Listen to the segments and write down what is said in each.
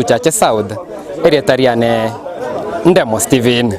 Chache South, erieta riane Ndemo Stephen.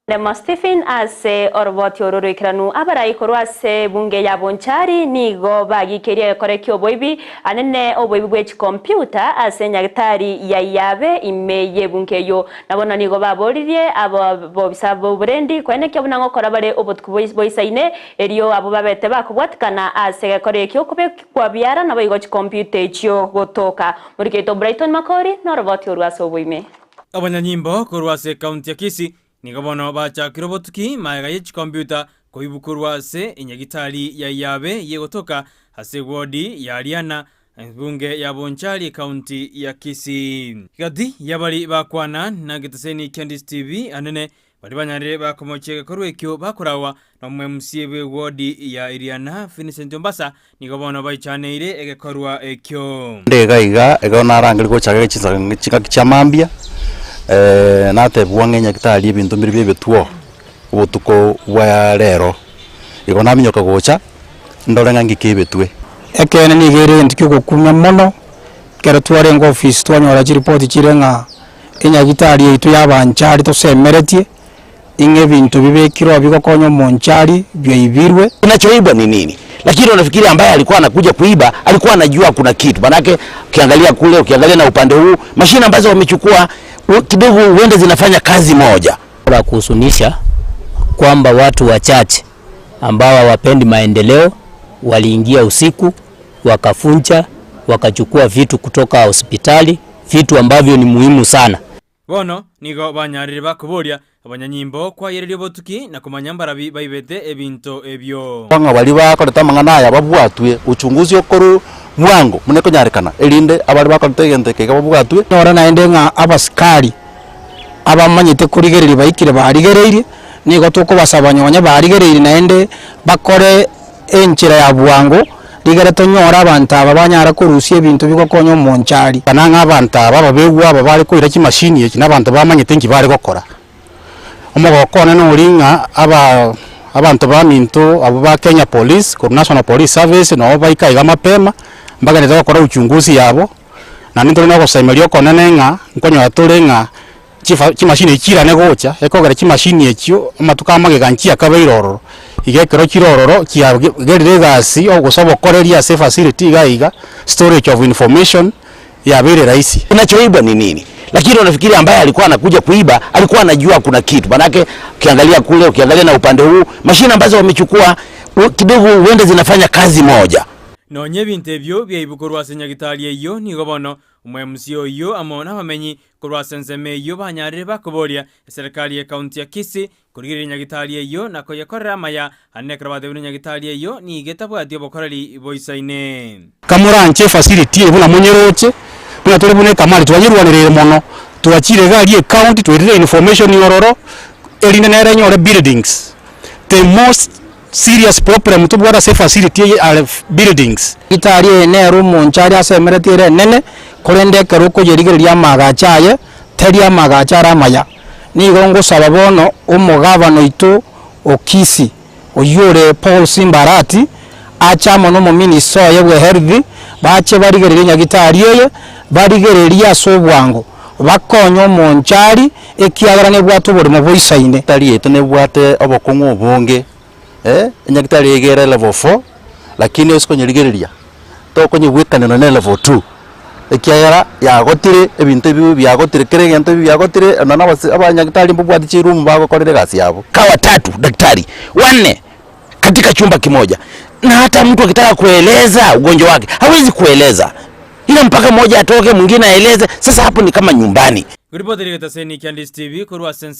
Ndemo Stephen ase oroboti oro roikeranu abarai korwa ase ebunge ya Bonchari nigo bagikerie egekore ki'oboibi anene oboibi bwe chikompiuta ase enyagitari ya Iyabe ime y'ebunge eyio. Na bono nigo baboririe abobisa b'oborendi koenekia buna ngokora bare obotuko boisaine erio abwo babete bakobwatikana ase egekore ekio kobekwa biara naboigo chikompiuta echio gotoka. Morikeito Brighton Makori noroboti orwo ase oboime. Abanyanyimbo korwa ase ekaunti ya Kisii nigo bono bachakire obotuki magega ye chikompiuta koibwa korwa ase enyagitari ya Iyabe yegotoka ase ewodi ya Riana, ebunge ya Bonchari ekaunti ya Kisii. Gati y'abari bakwana na geteseni kia Ndisi TV anene baria banyarire bakomochia egekorwa ekio bakoragwa n'omo-MC bw'ewodi ya Iriana Vincent Ombasa nigo bono baichaneire egekorwa ekio. Nde iga iga, ekero narangeria gochaka chinsa chingaki chia mambia, natebigwa ng'a enyagitari ebinto mbire bia ebituo obotuko bwa rero. Igo naminyoka gocha, ndore ng'a ng'ike ebetwe. Ekeene nigo ere egento kiogokumia mono, ekero twarenge ofisi twanyora chiripoti chire ng'a enyagitari yaito ya abanchari tosemeretie, ing'a ebinto bibekirwe oo bigokonya omonchari biaibirwe. Kinachoibwa ni nini? Lakini unafikiri ambaye alikuwa anakuja kuiba alikuwa anajua kuna kitu? Manake ukiangalia kule, ukiangalia na upande huu, mashine ambazo wamechukua kidogo huenda zinafanya kazi moja. La kuhuzunisha kwamba watu wachache ambao hawapendi maendeleo waliingia usiku wakafunja wakachukua vitu kutoka hospitali, vitu ambavyo ni muhimu sana. Bono nigo banyarire bakoboria abanyanyimbo kwayereria obotuki na komanya mbarabi baibete ebinto ebio. Ng'a baria bakorete amang'ana aya babwatwe, uchunguzi okorwe bwango buna ekonyarekana, erinde abaria bakorete egento eke iga babwatwe. Nyora naende ng'a abasikari abamanyete korigereria baikire barigereirie, nigo tokobasaba nonye barigereirie naende bakore enchera ya bwango, rigere tonyore abanto aba banyare korusia ebinto bigokonya omonchari. Kana ng'a abanto aba ababegwa aba bare koira chimashini echi nabanto bamanyete inki bare gokora. Omogoko one noria ng'a aba abanto baminto abwo ba Kenya Police korwa National Police Service nabo baika iga mapema, mbagenderete gokora uchunguzi yabo, naende ntore na ogosemeria okonene ng'a nkonyora tore ng'a chifa chimashini echi chirane gocha, ekogera chimashini echio amatuko amagega nchiakabeire ororo, iga ekero chire ororo chiagerire egasi gose obokoreri ase efacility iga iga, storage of information yabeire rahisi. Kinachoibwa ni nini? Lakini unafikiri ambaye alikuwa anakuja kuiba alikuwa anajua kuna kitu? Manake ukiangalia kule, ukiangalia na upande huu, mashine ambazo wamechukua kidogo huenda zinafanya kazi moja. Nonya ebinto ebio biaibwa korwa ase nyagitari eyio, nigo bono Omoemusia oyio amo nabamenyi korwa ase ensemo eyio banyarire bakoboria eserekari y'ekaunti ya Kisii korigereria nyagitari eyio na koyekorera amaya ande ekero batebire nyagitari eyio nigo etabwati obokoreri boisaine. Kamoranche efacility eye buna monyeroche, buna tore buna ekamari twanyerwanereire mono, twachire iga aria ecounty twairire information ororo, erinde nere enyore buildings. The most Serious problem tobwate ase efacility eye are buildings. Gitari eye nere omonto aria asemeretie ere enene, korende ekero okoyerigereria amaagacho aye, tari amaagacho are amaya. Nigo ngosaba bono omogavana oito o Kisii, oyio ore Paul Simba Arati, ache amo na omominister oye bwe health, bache barigererie nyagitari eye, barigererie ase obwango, bakonye omonchari, ekiagera nebwate oboremo boisaine. Tari yaito nebwate obokong'u obonge, enyagitari iga ere level four, lakini ase konyerigereria, tokonyebwekanera na elevel two, ekiagera yagotire ebinto ebi biagotire kera egento ebi biagotire, nonya na abase abanyagitari mbabwate chiroom bagokorera egasi yabo. Kawa tatu daktari wanne katika chumba kimoja na hata mtu akitaka kueleza ugonjwa wake hawezi kueleza ila mpaka mmoja atoke mwingine aeleze. Sasa hapo ni kama nyumbani. Ripoti rigetaseni kia Ndisi TV korwa ase ense.